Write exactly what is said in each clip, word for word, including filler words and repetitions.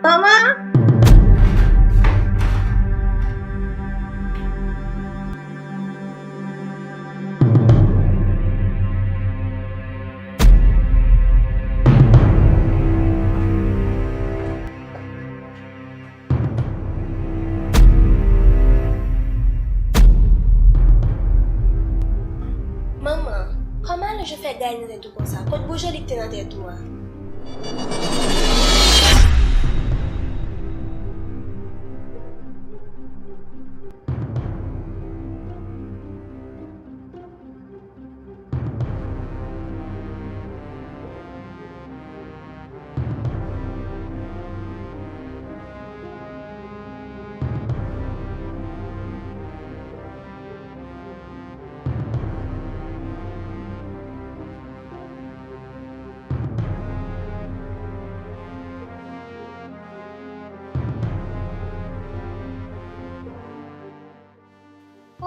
Manman! Manman, kòman Alonj fè gaye nan tèt ou konsa? Kot boujoli ki te nan tèt ou a?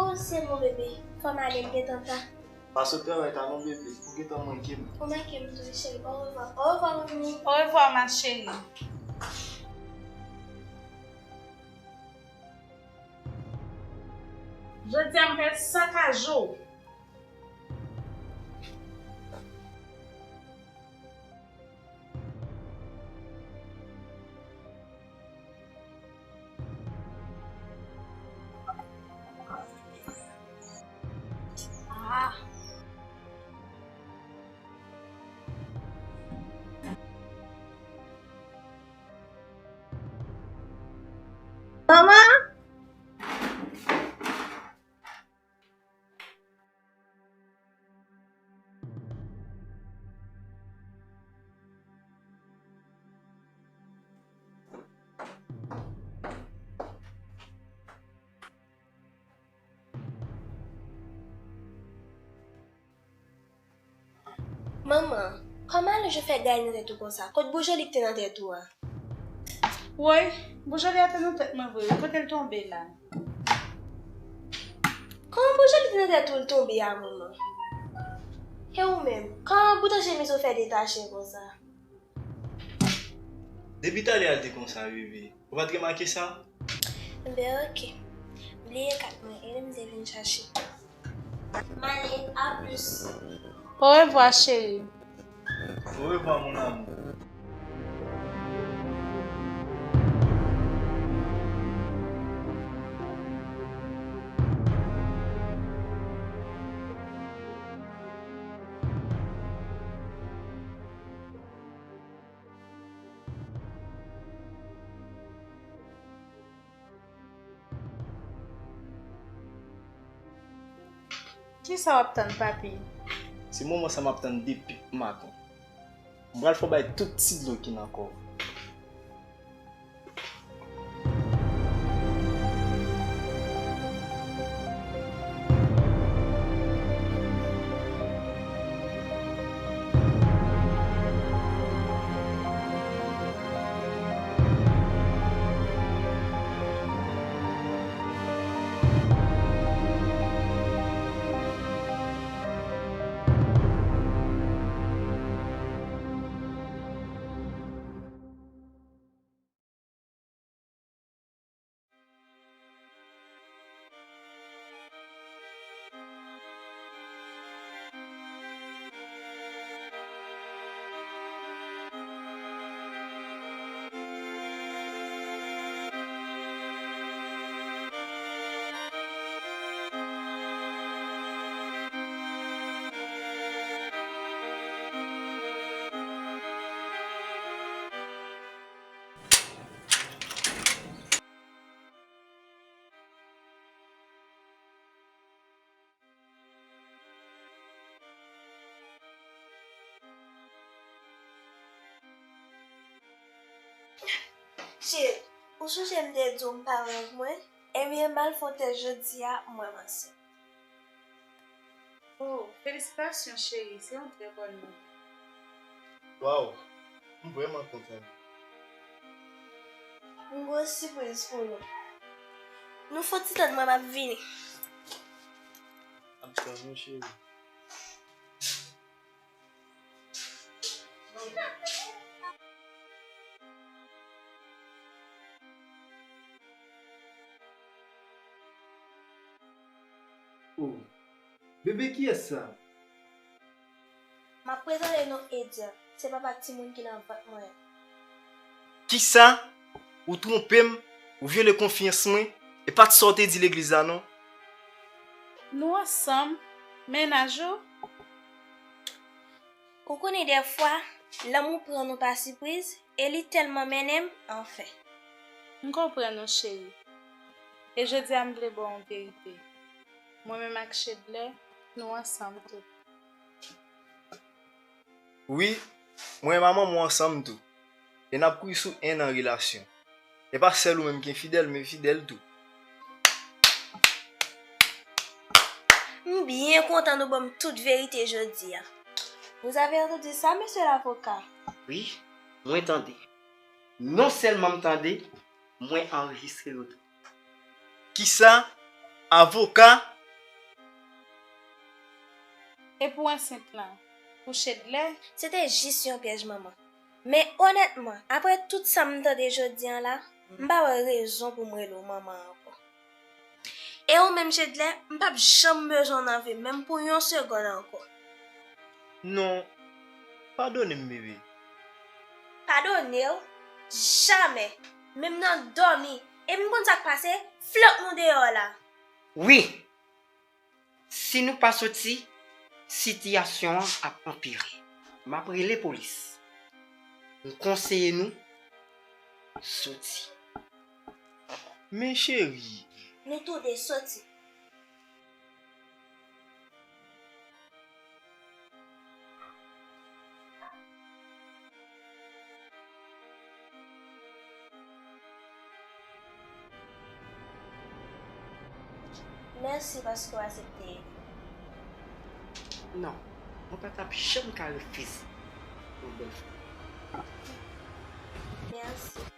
Oh, se bon, bebe. Fò m ale, m gentan ta. Pa sot travay ta non, bebe. Ou gentan manke m. Ou manke m tou, wi, cheri. Orevwa. Orevwa, Romy. Orevwa, ma chérie. Jodi a, m pral sakaje w. Ah. Manman! Manman, kòman Alonj fè gaye nan tèt ou konsa? Kot boujoli ki te nan tèt ou a? Woy, boujoli a te nan tèt mwen vre, wi. Kote l tonbe la? Kòman boujoli te nan tèt ou l tonbe a, manman? E ou menm, kòman bouton chemiz ou fè detache konsa? Depi talè a l te konsa, bebe. Ou pa t remake sa? Enben, oke. Bliye kat mwen, e lè m te vin chache. M ale, a plis. Orevwa, cheri. Orevwa, mon amour. Kisa w ap tann, papi? Se moman sa m ap tann depi maten. M pral fè w bay tout ti dlo ki nan kò w. Cheri, ou sonje m te di w m pa rèv mwen? Ebyen, m al fè yon tès jodi a, m wè m ansent. Oh, felisitasyon, cheri, se yon trè bòn nouvèl. Waw, m vrèman kontan. M gen yon sipriz pou nou. Nou fè yon ti tann, mwen, m ap vini. M ap tann ou, cheri. Oh, bebe kiyès sa? M ap prezante nou Edia, se papa timoun ki nan vant mwen an. Kisa? Ou twonpe m, ou vyole konfyans mwen, e pa t sa w te di legliz la non. Nou ansanm, mennaj ou? Ou konnen dèfwa, lanmou pran nou pa sipriz, e li tèlman mennen m, anfen. M konprann ou, cheri. E jodi a m vle ba w yon verite. Mwen menm ak Chedlè, nou ansanm tou. Wi, mwen e manman mwen ansanm tou. E n ap kouri sou en an relasyon. E pa sèl ou menm ki enfidèl, m enfidèl tou. M byen kontan nou ban m tout verite jodi a. Vous avez entendu ça, monsieur l'avocat? Wi, mwen tande. Non sèlman m tande, mwen anrejistre yo tou. Kisa? Avoka? E pou ansent lan? Pou Chedlè? Se te jis yon pyèj manman. Men onètman, apre tout sa m tande jodi an la, m pa wè rezon pou m rele w manman ankò. E ou menm Chedlè, m p ap janm bezwen w nan vi m, menm pou yon segonn ankò. Non, padone m bebe. Padone w? Jamè! Menm nan dòmi, epi m konn sa k pase, flòt nou deyò la. Wi! Si nou pa soti, sitiyasyon an ap anpire. M ap rele polis. M konseye nou soti. Men cheri. Nou toude soti. Mèsi paske w aksepte ede m. Non, mwen pa t ap janm ka refize yon bèl fanm. Mèsi.